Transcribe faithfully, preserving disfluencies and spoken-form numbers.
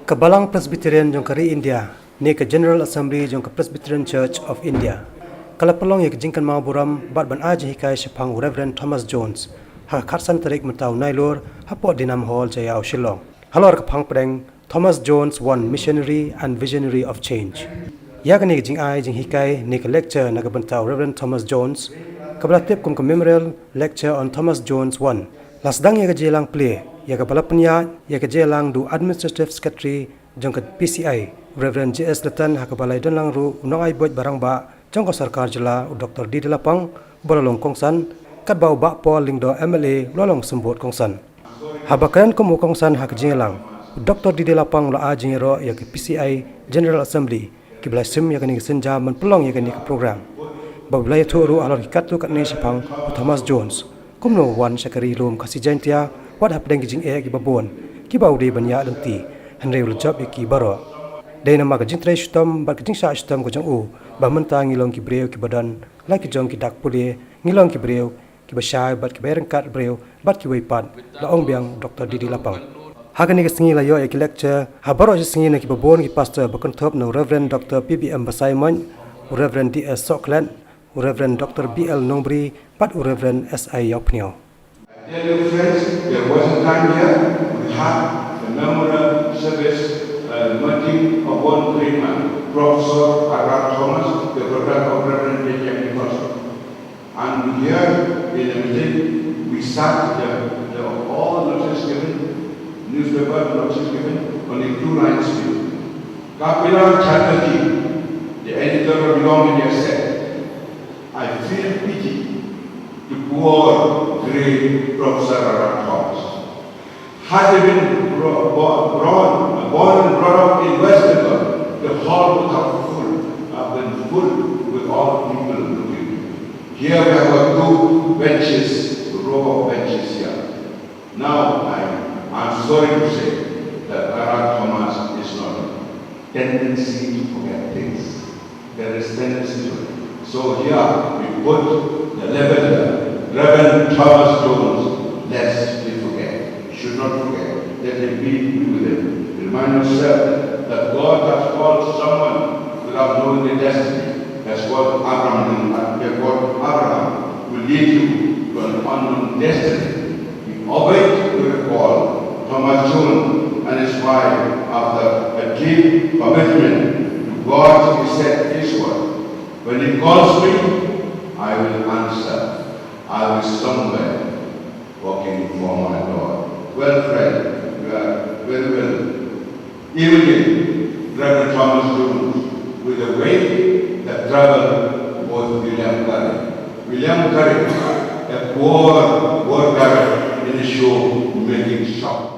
Ka Balang Presbyterian jong ka ri India, ne ka General Assembly jong ka Presbyterian Church of India, ka la pynlong ïa ka jingkynmaw burom bad ban ai jinghikai shaphang u Reverend Thomas Jones ha ka khatsan tarik mynta u Nailur hapoh Dinam Hall, Jaiaw, Shillong, halor ka phang pdeng Thomas Jones, one missionary and visionary of change. Ïa kane ka jingai jinghikai ne ka lecture na ka bynta u Reverend Thomas Jones, kaba la tip kum ka Memorial Lecture on Thomas Jones one, la sdang ïa ka jingïalang plie, ïa kaba la pynïaid ïa ka jingïalang da u Administrative Secretary jong ka P C I, Reverend J S Latan, ha kaba la ïadonlang ruh u nongai buit ba rangbah jong ka sorkar jylla, u Doctor D D Lapang, uba la long kongsan, katba u Bah Paul Lyngdoh, M L A, u la long symbud kongsan. Haba kren kum u kongsan ha ka jingïalang, u Doctor D D Lapang u la ai jingïaroh ïa ka P C I General Assembly, kiba la shim ïa kane ka sienjam ban pynlong ïa kane ka program, bad u la ïathuh ruh halor ki katto katne shaphang u Thomas Jones, kumno u wan sha ka Ri Lum Khasi Jaiñtia, wat hapdeng ki jingeh kiba bun kiba u dei ban ïaid lynti, hynrei u la jop ïa ki baroh. Dei namar ka jingtrei shitom bad ka jingshah shitom ka jong u ba mynta ngi long ki briew kiba don la ki jong ki dak pule, ngi long ki briew kiba shai bad kiba ryngkat briew bad kiwei pat, la ong biang Doctor D D Lapang. Ha kane ka sngi la ïoh ïa ki lecture ha baroh shi sngi na kiba bun ki pastor, ba kynthup na u Reverend Doctor P B M Basaiawmoit, u Reverend D S Sohkhlet, u Reverend Doctor B L Nongbri bad u Reverend S I Ïawphniaw. Dear friends, there was a time here we had a memorial service, uh, meeting of one great man, Professor Arthur Thomas, the brother of Reverend Benjamin Thomas. And here in the meeting, we sat, the, the, all the notices given, newspaper notices given, only two lines given. Kapilan Chatterjee, the editor of Young India, said, "I feel pity to poor great Professor Arthur Thomas. Had he been bro-, bo-, born, born and brought up in West Bengal, the hall would have full, have been full with all people looking. Here we have got two benches, row of benches here. Now, I, I'm sorry to say that Arthur Thomas is not here." Tendency to forget things. There is tendency to it. So here we put the label here, Reverend Thomas Jones, lest we forget. We should not forget. Let him be, be with him. Remind yourself that God has called someone without knowing the destiny. Has called Abraham, has called Abraham to lead you to an unknown destiny. He obeyed to the call. Thomas Jones and his wife, after a deep commitment to God, he said this word, "When he calls me, I will answer. I will somewhere working for my God." Well, friend, you are very well imagining Reverend Thomas Jones with the way that traveled with William Carey. William Carey, a poor worker in a shoe making shop.